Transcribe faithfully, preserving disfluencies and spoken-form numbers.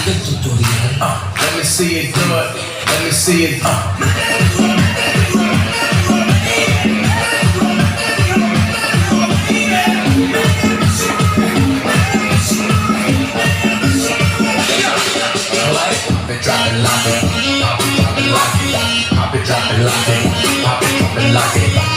Let me see it do it. Let me see it. Uh. Pop it, drop it, lock it. Pop it, drop it, lock it. Pop it, drop it, lock it. Pop it, drop it, lock it.